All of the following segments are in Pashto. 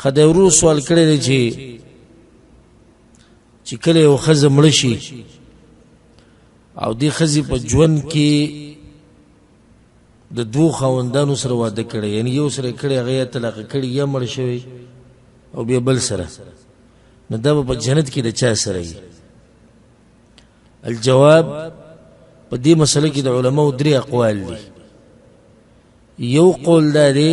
خدای ورور سوال کړی دی چې کله یو ښځه مړه شي او دې ښځې په ژوند کې د دوو خاوندانو سره واده کړی، یعنی یو سره کړی، هغه یې طلاق کړی یا مړ شوی او بیا بل سره، نو دا به په جنت کې د چا سره وي؟ الجواب، په دې مسله کې د علماو درې اقوال دي. یو قول دا دی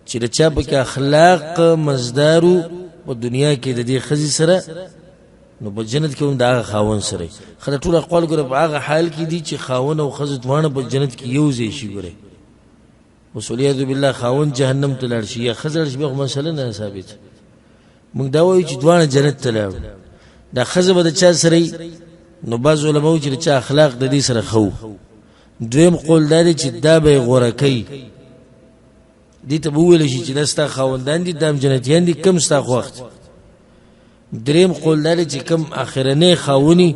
چې د چا پکې اخلاق مزدارو په دنیا کې د دې ښځې سره، نو په جنت کې هم د هغه خاوند سره. ښه، دا ټول اقوال ګوره په هغه حال کې دي چې خاوند او ښځه دواړه په جنت کې یو ځای شي. ګوره اوس والعیاذ بالله خاوند جهنم ته لاړ شي یا ښځه لاړ شي، بیا خو مسله نه ثابت. موږ دا وایو چې دواړه جنت ته لاړو، دا ښځه به د چا سره؟ نو بعض علماو چې د چا اخلاق د دې سره ښه وو. دویم قول دا دی چې دا به یې غوره کوي، دې ته به وویل شي چې دا ستا خاوندان دي، دا هم جنتیان دي، کم ستا خوښ دی. دریم قول دا دی چې کم اخرنی خاوني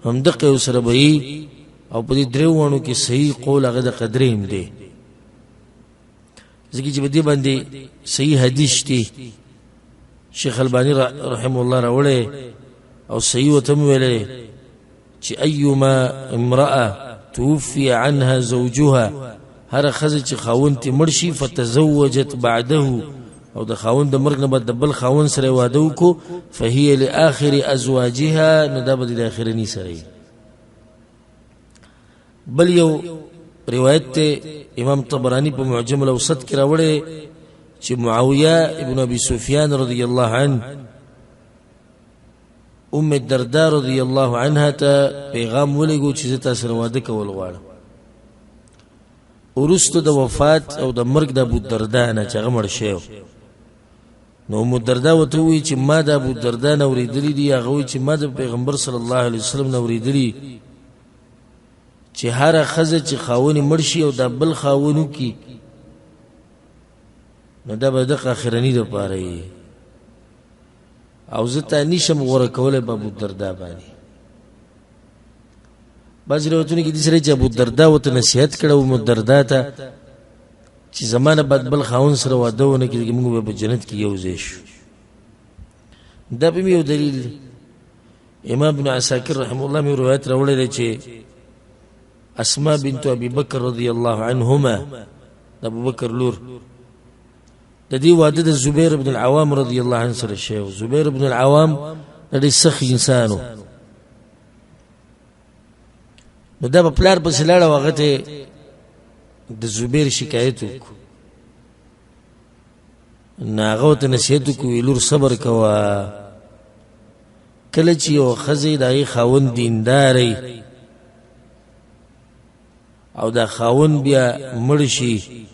همدقه یو سره به یي. او په دې درېو واڼو کې صحیح قول هغه د قدریم دی، ځکه چې په دې باندې صحیح حدیث شته، شیخ البانی رحم الله راوړی او صحیح ورته ویلی چې ایما امرأه توفي عنها زوجها، هر ښځه چې خاوند ترې مړ شي، فتزوجت بعده، او د خاوند د مرګ نه بعد د بل خاوند سره واده وکړو، فهي لآخر ازواجها، نو دا به د آخرني سره وي. بل یو روایت ته امام طبرانی په معجم الاوسط کې راوړی چې معاویه ابن ابي سفیان رضی الله عنه ام الدرداء رضی الله عنها ته پیغام ولېږو چې زه تاسو سره واده کول غواړم. وروسته د وفات او د مرګ د ابو الدرداء نه چې هغه مړ شوی، نو ام الدرداء ورته وویل چې ما د ابو الدرداء نه اورېدلي دي، هغه وایي چې ما د پیغمبر صلی الله علیه وسلم نه اورېدلي چې هره ښځه چې خاوند یې مړ شي او دا بل خاوند وکړي، نو دا به دغه اخرني دپاره وي، او زه تا نشم غوره کولی په ابوالدرداء باندې. بعضې روایتونو کې داسې راځي چې ابوالدرداء ورته نصیحت کړی ام الدرداء ته چې زما نه بعد بل خاوند سره واده ونه کړي، موږ به په جنت کې یو ځای شو. دا به یو دلیل دی. امام ابن عساکر رحمه الله مې روایت راوړی دی چې اسما بنت ابي بکر رضی الله عنهما، د ابو بکر لور، د دې واده د زبیر بن العوام رضی الله عنه سره شوی. زبیر بن العوام د ډېر سخي انسان و. نو دا په پلار پسې لاړه او هغه ته د زبیر شکایت وکړو. نو هغه ورته نصیحت وکړو، لور صبر کوه، کله چې یو ښځې د هغې خاوند دیندار او دا خاوند بیا مړ شي،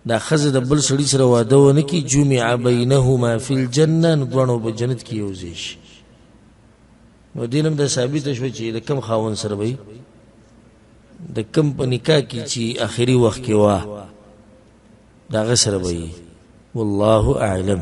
دا ښځه د بل سړي سره واده ونه کړي، جمع بینهما فی الجنه، نو دواړو په جنت کې یو ځای شي. نو دې نه هم دا ثابته شوه چې د کم خاوند سره به د کم په نکاح کې چې اخري وخت کې وه، د هغه سره به وي. والله اعلم.